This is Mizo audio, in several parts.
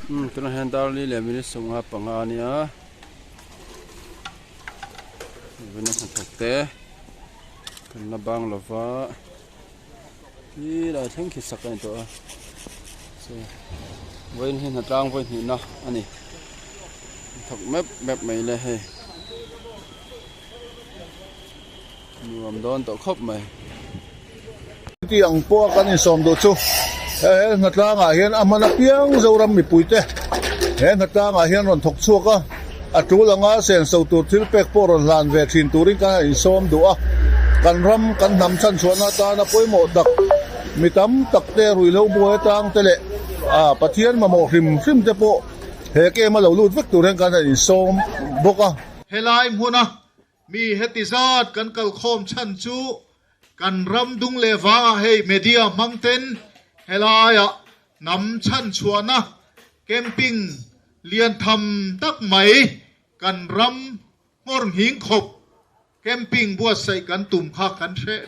Umm tunah hian dar li leh minute 15 a nia vawin a hnathawk te kan la bang lova khi lai thleng khi sak a ni tawh a vawiin hi hnatlang vawi hnihna a ni thawk mep mep mai le hei nuam dawn tawh khawp mai. Ti ang pawh a kan insawm duh chu he hnatlangah hian a hman apiang Zoram mipuite he hnatlangah hian rawn thawk chhuak a, a tul anga senso tur thil pek pawh rawn hlan ve thin turin kan han insawm duh a, kan ram kan hnam chhanchhuahna atana pawimawh tak mi tam tak te ruihhlo buai atang te leh Pathian mamawh hrim hrim te pawh he kem a lo lut vek tur hian kan han insawm bawk a. Helai hmuna Mi heti zat kan kalkhawm chhan chu kan ram dung leh vangah hei media hmang ten helaiah hnam chhanchhuahna camping lian tham tak mai kan ram nghawr nghing khawp camping buatsaih kan tum kha kan hreh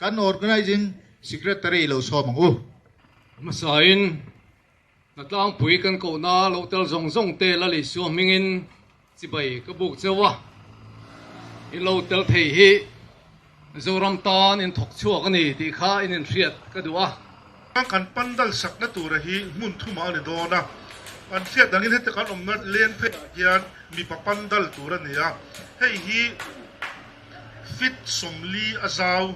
kan organizing secretary lo sawm ang u. Hmasain Hnatlangpui kan kohna lo tel zawng zawng te la Isua hmingin chibai ka buk cheu a, in lo tel thei hi Mizoram tan in thawk chhuak a ni tih kha in inhriat ka duh a. Kan pandal sakna tura hi hmun thumah a ni dawn a, kan hriat dangin heti kan awmna leng pheiah hian mipa pandal tur a ni a, hei hi feet 40 a zau.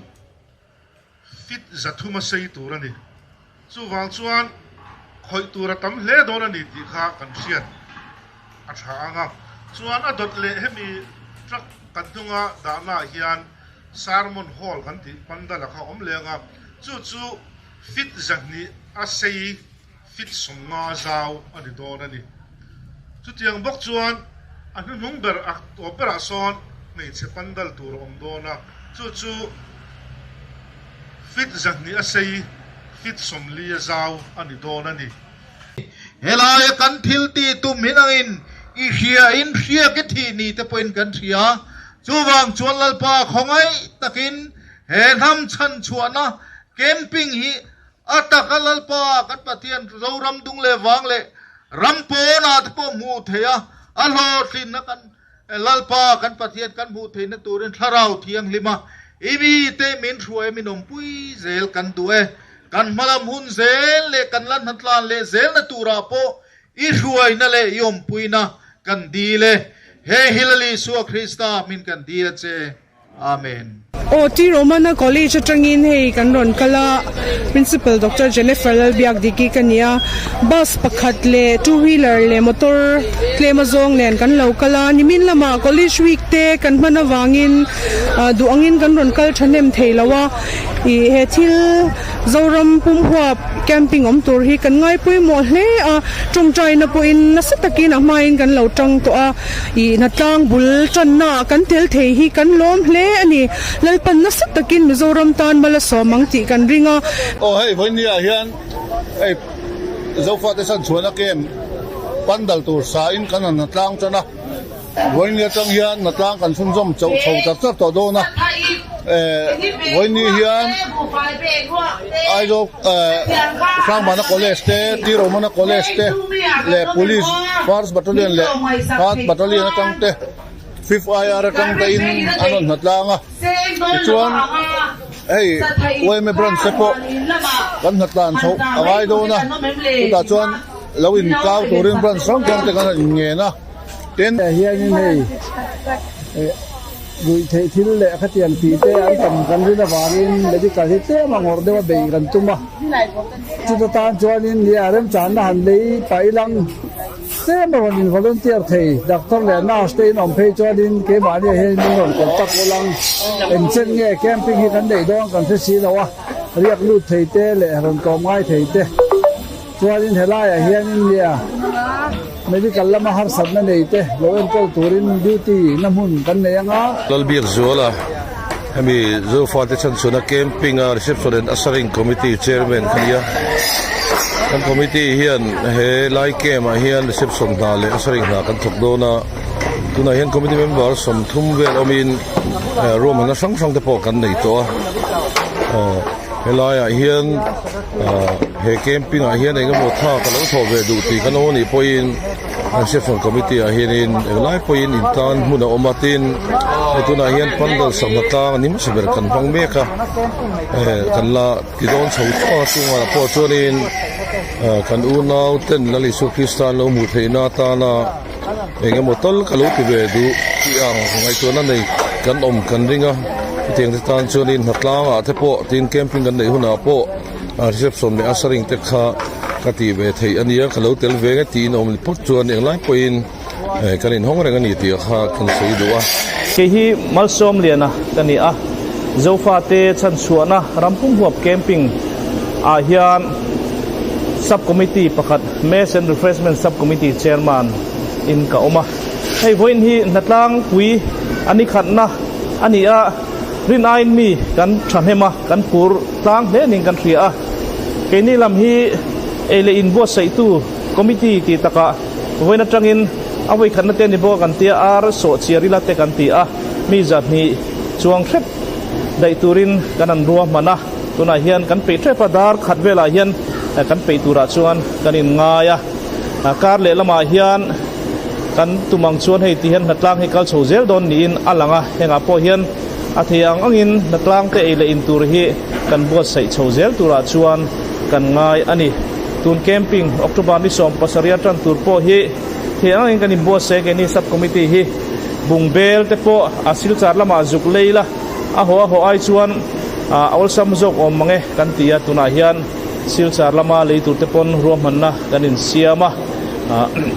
Fit 300 a sei tur a ni. Chuvang chuan khawih tur a tam hle dawn a ni tih kha kan hriat a tha ang a. Chuan a dawt leh hemi truck kan hnunga dahna ah hian Sermon Hall kan tih pandal a kha awm leng a, chu chu fit 200 a sei fit 50 a zau a ni dawn a ni. Chutiang bawk chuan a hnuhnung ber a tawp berah sawn hmeichhe pandal tur a awm dawn a, chu chu fit 200 a sei, fit 40 a zau a ni dawn a ni. Helaia kan thil tih tum hi nangin i hria in hriak i thih ni te pawhin kan hria. Chuvang chuan Lalpa khawngaih takin he hnam chhanchhuahna camping hi A taka Lalpa kan Pathian Zoram dung leh vang leh ram pawnah te pawh hmuh theih a, a hlawhtlinna kan Lalpa kan Pathian kan hmuh theihna turin Thlarau Thianghlim a i mite min hruai a min awmpui zel kan duh e. Kan hmalam hun zel leh kan la hnatlan leh zelna turah pawh i hruaina leh i awmpuina kan dil e. He hi Lal Isua Krista hmin kan dil a che. Amen. Aw T Romana College atangin hei kan rawn kal a, Principal Doctor Jennifer Lalbiakdiki ka ni a, bus pakhat leh two wheeler leh motor tlem azawng nen kan lo kal a, nimin lamah College week te kan hman avangin duh angin kan rawn kal thahnem thei lo a, ih he thil Zoram pumhuap camping awm tur hi kan ngai pawimawh hle a, tawngtaina pawhin nasa takin a hmain kan lo tang tawh a. Ih hnatlang bul tanna ah kan tel thei hi kan lawm hle a ni. Lalpan nasa takin Mizoram tan mal a sawm ang tih kan ring a. Aw hei vawiin ah hian hei Zofate chhanchhuahna camp pandal tur sa in kan han hnatlang tan a, vawiin atang hian hnatlang kan chhunzawm chauh chho char char tawh dawn a, eh vawiin hian Aizawl Hrangmana College te, Tiromana College te leh Police First Battalion leh Third Battalion atang te Fifth IR atang te in an rawn hnatlang a, tichuan hei yma branch te pawh kan hnatlan chhoh a ngai dawn a, chutah chuan lo inkau turin branch hrang hrang te kan rawn inngen a, tin. Hianin hei. Ruihtheih thil leh khatiang tih te an tam kan rin avangin medical hi tlem a ngawrh deuh a beih kan tum a, chuta tan chuanin nia remchanna han lei pah ilang tlem a rawn in volunteer thei doctor leh nurse te in awm phei chuanin keimahni ah hian min rawn contact ulang engchen nge camping hi kan neih dawn kan hre si lo a, riak lut thei te leh rawn tlawm ngai thei te. Chuanin helaiah hianin nia medical lama harsatna nei te lo enkawl turin duty na hmun kan nei anga. Lalbiakzuala, hemi Zofate chhanchhuahna camping a reception and ushering committee chairman kha nia. Kan committee hian he lai camp ah hian reception hna leh ushering hna kan thawk dawn a, tunah hian committee member 30 vel awmin ruahmanna hrang hrang te pawh kan nei tawh a, helaiah hian. He camping ah hian eng emaw tha ka lo thawh ve duh tih kan awm anih pawhin reception committee ah hianin englai pawhin in tan hmun a awm a tin hei tunah hian pandal sangha tlang a ni hmasa ber kan hmang mek a eh kan la ti dawn chho tawh a chungah pawh chuanin ah kan unau ten Lal Isua Krista an lo hmuh theihna atana eng emaw tal ka lo ti ve duh tih ang ngaihtuahna nei kan awm kan ring a hetiang te tan chuanin hnatlang ah te pawh tin camping kan neih hunah pawh reception leh ushering te kha ka tih ve theih a nia ka lo tel ve nge tiin awm phawt chuan englai pawhin eh kan inhawng reng a ni tih kha kan sawi duh a. Kei hi Malsawmliana ka ni a, Zofate chhanchhuahna Rampumhuap Camping ah hian Sub Committee pakhat Mess and Refreshment Sub Committee Chairman in ka awm a. Hei vawiin hi hnatlang pui a ni khatna a ni a, rin aiin mi kan thahnem a, kan phur tlang hle niin kan hria a. Keini lam hi ei leh in buatsaihtu Committee tih takah vawiin atangin a vawikhatna te ni bawk a kan tia, ar sawh chiar ila te kan ti a, mi zahnih chuang hrep daih turin kan an ruahman a. Tunah hian kan peih tep a, dar khat velah hian kan peih turah chuan kan inngai a. Kar leh lamah hian kan tum ang chuan hei ti hian hnatlang hi kal chho zel dawn niin a lang a. Hengah pawh hian a thei ang angin hnatlang te ei leh in tur hi kan buatsaih chho zel turah chuan kan ngai a ni. Tun camping October ni 17 tan tur pawh hi thei ang angin kan inbuatsaih a, keini sub committee hi bungbel te pawh a silchar lamah zuk lei la. A haw a haw ai chuan a awlsam zawk awm mang e kan ti a, tunah hian Silchar lama lei tur te pawn ruahmanna kan insiam a,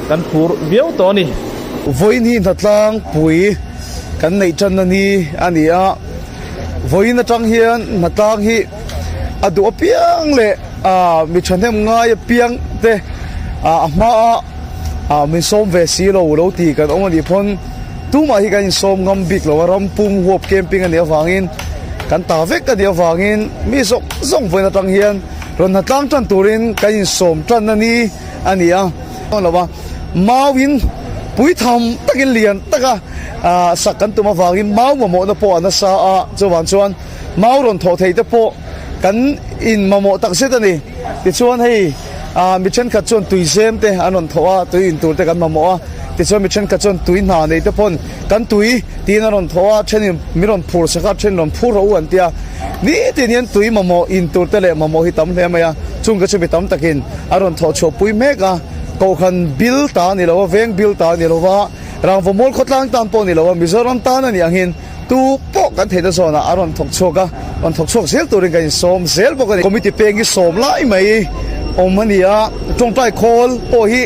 kan phur viau tawh a ni. Vawiin hi hnatlang pui kan neih tanna ni a ni a, vawiin atang hian hnatlang hi a duh apiang leh mi thahnem ngai apiang te a hmaa min sawm ve si lo lo ti kan awm a nih pawn, Tumah hi kan insawm ngam bik lo a, ram pum huap camping a nih avangin kan ta vek a nih avangin mi zawng zawng vawiin atang hian rawn hnatlang tan turin kan insawm tan a ni a ni a. Lo a, mauin puitham takin lian taka sak kan tum avangin mau mamawhna pawh a nasa a, chuvang chuan mau rawn thawh thei te pawh kan in mamawh tak zet a ni. Tichuan hei mi thenkhat chuan tui zem te an rawn thawh a, tui in tur te kan mamawh a, tichuan mi thenkhat chuan tui hna nei te pawn kan tui tiin an rawn thawh a, thenin min rawn phur sak a, then rawn phur rawh u an ti a. Nitin hian tui mamawh in tur te leh mamawh hi tam hle mai a, chung ka chu mi tam takin a rawn thawh chhuah pui mek a, Kohhran bil ta ni lo a, veng bil ta ni lo va, Rangva mual khawtlang tan pawh ni lo a, Mizoram tan a nih angin Tu pawh kan theihna zawnah a rawn thawk chhuak a, rawn thawk chhuak zel turin kan insawm zel bawk a ni. Committee peng hi sawm lai mai awm a ni a, tawngtai khawl pawh hi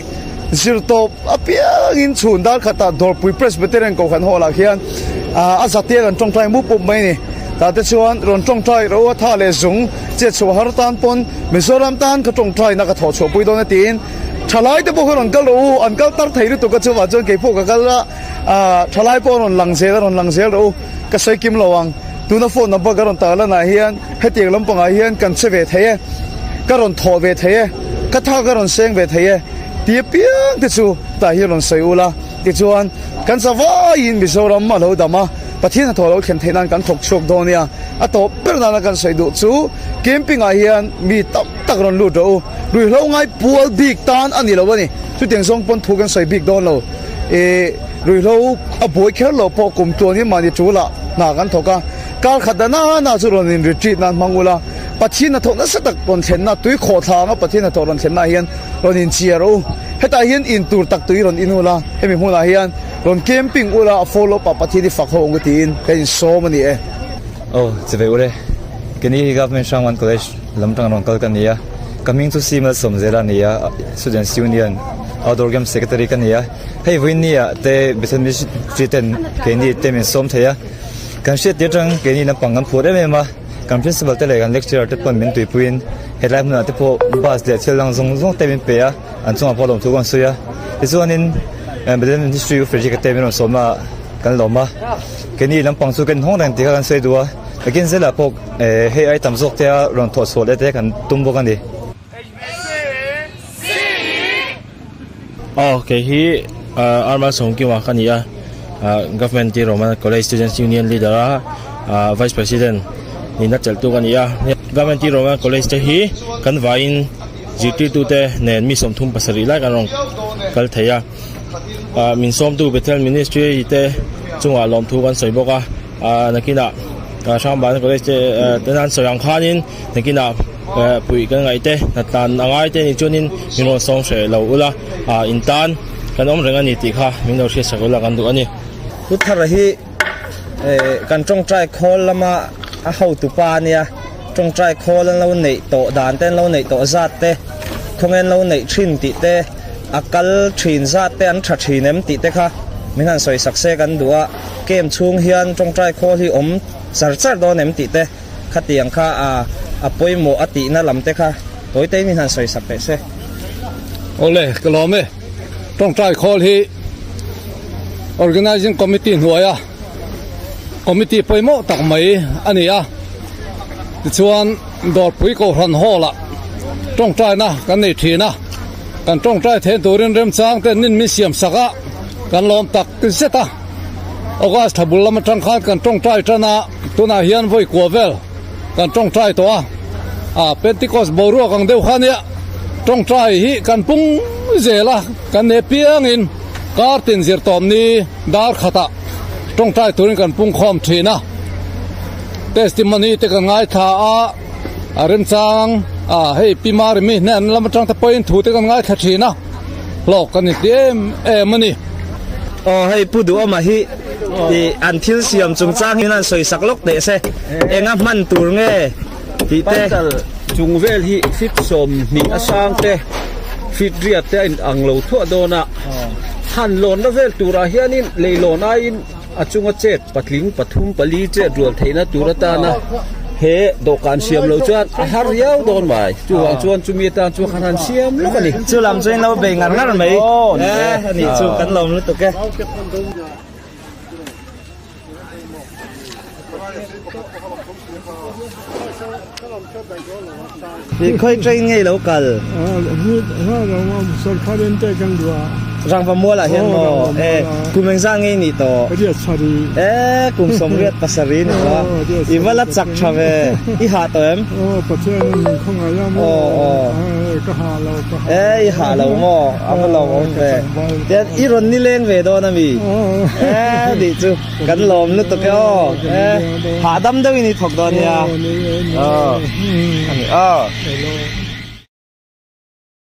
zir tawp apiangin chhun dar khatah Dawrpui Presbyterian Kohhran Hall ah khian a zatia kan tawngtai mup mup mai a ni. Tah te chuan rawn tawngtai ro a tha leh zung chet chhuah har tan pawn Mizoram tan ka tawngtaina ka thawh chhuahpui dawn a tiin thalai te pawh kha rawn kal rawh u, an kal tar thei lutuk a chuvah chuan keipawh ka kal a. Ahh thalai pawh a rawn lang zel a rawn lang zel rawh u ka sawi kim lo ang tuna phone number ka rawn tar lanah hian hetiang lampangah hian kan che ve thei e ka rawn thawh ve thei e ka tha ka rawn seng ve thei e tih apiang te chu tah hian rawn sawi ula tichuan kan zavaiin Mizoram a lo dam a Pathian hnathawh lo thlen theih nan kan thawk chhuak dawn nia a tawp ber nana kan sawi duh chu camping ah hian mi tam tak rawn lut rawh u ruihhlo ngai pual bik tan a ni lo a ni chutiang zawng pawn thu kan sawi bik dawn lo. I ruihhlo a buai kher lo pawh kum tluan hi mahni tul ah hna kan thawk a, kar khat dan a na chu rawn in retreat nan hmang ula, Pathian hnathawh nasa tak rawn thlen na, tui khawh thla anga Pathian hnathawh rawn thlen na ah hian rawn in chiar u, hetah hian in tur tak tui rawn in ula, hemi hmun ah hian rawn camping ula a follow up ah Pathian hi fak ho ang tiin ka in sawm a ni e. Aw, chivei ule. Keni hi Government Hrangwan College lam tang rawn kal ka ni a, ka hming chu Simal Sawmzela a ni a, Students Union Outdoor Games Secretary ka ni a, hei vawiin ah te Bethel Ministry ten keini te min sawm thei a, kan hriat tir atang keini naupang kan phur em em a, kan Principal te leh kan Lecturer te pawn min tuipuiin hetlai hmunah te pawh bus leh thil dang zawng zawng te min pe a, an chungah pawh lawmthu kan sawi a, tichuanin Bethel Ministry Frederick te min rawn sawm a kan lawm a, keini lampang chu kan inhawng reng tih kha kan sawi duh a, takin zelah pawh hei ai tam zawk te a rawn thawh chhuah leh te kan tum bawk a ni. Aw kei hi Arman Sawmkima ka ni a, Government T Roman College Students Union Leader a Vice President nihna chelhtu ka ni a. Government T Roman College te hi kan vaiin. Zirtirtute nen mi 37 lai kan rawn kal thei a, min sawmtu Bethel Ministry te chungah lawmthu kan sawi bawk a, nakinah Hrangbana College te tena an sawi ang khanin nakinah puih kan ngaih te hnatlan a ngai te nih chuanin min rawn sawm hreh lo ula, in tan kan awm reng a ni tih kha min lo hriatsak ula kan duh a ni. Pu Thara hi kan tawngtai khawl lama a hotupa a nia, tawngtai khawl an lo neih tawh dan te an lo neih tawh zat te, khawnge an lo neih thin tih te, a kal thin zat te an tha thin em tih te kha min han sawi sak se kan duh a, camp chhung hian tawngtai khawl hi awm char char dawn em tih te khatiang kha a pawimawh a tihna lam te kha tawite in min han sawi sak teh se. Awle, ka lawm e. Tawngtai khawl hi Organising Committee hnuaia Committee pawimawh tak mai a ni a. Tichuan Dawrpui Kohhran Hall-ah tawngtaina kan nei thin a. Kan tawngtai theih turin remchang ten nin min siam sak a, kan lawm tak zet a. August thla bul lam atang khan kan tawngtai tan a, tunah hian vawi kua vel kan tawngtai tawh a. A Pentecost boruak ang deuh kha nia tawngtai hi kan pung zel a, kan ne piangin kar tin zir tawm ni dar khatah tawngtai turin kan pung khawm thin a. Testimony te kan ngaithla a, a remchang a hei Pi Marimi hnen lam atang te pawhin thu te kan ngaithla thin a, hlawk kan inti em em a ni. Aw hei Pu Duhawma hi ih an thil siam chungchang hian an sawi sak lawk teh se, enga hman tur nge tih te. Pandal chung vel hi feet 20 a sang te, feet riat te a in ang lo thuah dawn a, han lawnna vel turah hianin leilawn aiin a chunga chet patling pathum pali chet rual theihna tur atana he dawhkan siam lo chuan a har riau dawn mai. Chuvang chuan chumi atan chuan khan han siam lawk a ni. Chu lam chu in lo bei ngar ngar mai e a nih chu kan lawm lutuk e. Khawi train nge ilo kal? Rangva mual ah hian maw? E kum engzah nge i nih tawh? E kum 87 ni tawh a, i va la chak tha ve, i hah tawh em? E i hah lo maw? A va lawm awm ve. Tian i rawn nileng ve dawn ami? E nih chu. Kan lawm lutuk e aw e hahdam deuhin i thawk dawn nia aw ani aw.